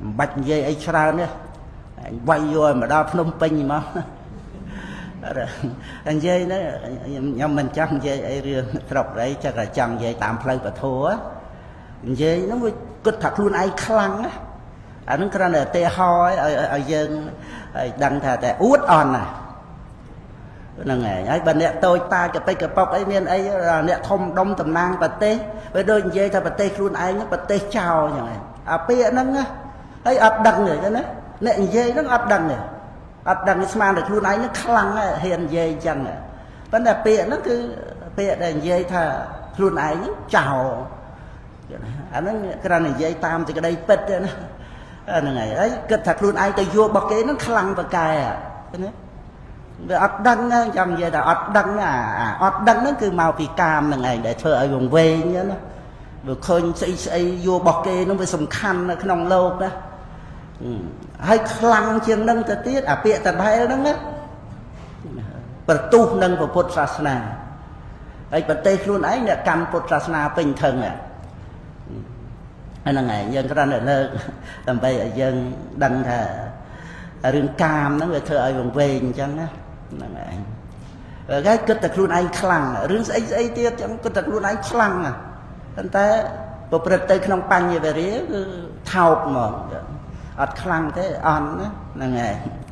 មិនបាច់និយាយអីច្រើនទេ វាយយកឲ្យមកដល់ភ្នំពេញមកនិយាយហ្នឹងខ្ញុំមិនចង់និយាយអីរឿងស្រុកអី ចឹងតែចង់និយាយតាមផ្លូវពធនិយាយហ្នឹងវាគិតថាខ្លួនឯងខ្លាំងណាអាហ្នឹងគ្រាន់តែឧទាហរណ៍ឲ្យយើងឲ្យដឹងថាតែអួតអន់ណាហ្នឹងហើយ។ ហើយបើអ្នកតូចតាចកតិចកប៉ុកអីមានអី អ្នកធំដុំតំណាងប្រទេសវាដូចនិយាយថាប្រទេសខ្លួនឯងប្រទេសចោលចឹងឯងអាពាក្យហ្នឹងហើយអត់ដឹងទេណាអ្នកនិយាយហ្នឹងអត់ដឹងទេអត់ដឹងស្មានតែខ្លួនឯងហ្នឹងខ្លាំងហ៊ាននិយាយអញ្ចឹងប៉ុន្តែពាក្យហ្នឹងគឺពាក្យដែលនិយាយថាខ្លួនឯងហ្នឹងចោលអាហ្នឹងគ្រាន់តែនិយាយតាមសេចក្តីពិតទេណាហ្នឹងហើយហើយគិតថាខ្លួនឯងទៅយករបស់គេហ្នឹងខ្លាំងប្រកែណាវាអត់ដឹងចង់និយាយថាអត់ដឹងអាអត់ដឹងហ្នឹងគឺមកពីកាមហ្នឹងឯងដែលធ្វើឲ្យវង្វេងណាវាឃើញស្អីស្អីយករបស់គេហ្នឹងវាសំខាន់នៅក្នុងលោកណាហើយខ្លាំងជាងនឹងទៅទៀតអាពាក្យតដែលហ្នឹងណាប្រទុះនឹងពុទ្ធសាសនាហើយប្រទេសខ្លួនឯងអ្នកកម្មពុទ្ធសាសនាពេញធឹងហ្នឹងឯងយើងគ្រាន់តែលើកដើម្បីឲ្យយើងដឹងថារឿងកាមហ្នឹងវាធ្វើឲ្យវង្វេងអញ្ចឹងណាហ្នឹងឯងគេគិតតែខ្លួនឯងខ្លាំងរឿងស្អីស្អីទៀតចឹងគិតតែខ្លួនឯងខ្លាំងប៉ុន្តែប្រព្រឹត្តទៅក្នុងបញ្ញវេរាគឺថោកហ្មងអត់ខ្លាំងទេអន់ណាហ្នឹងឯង។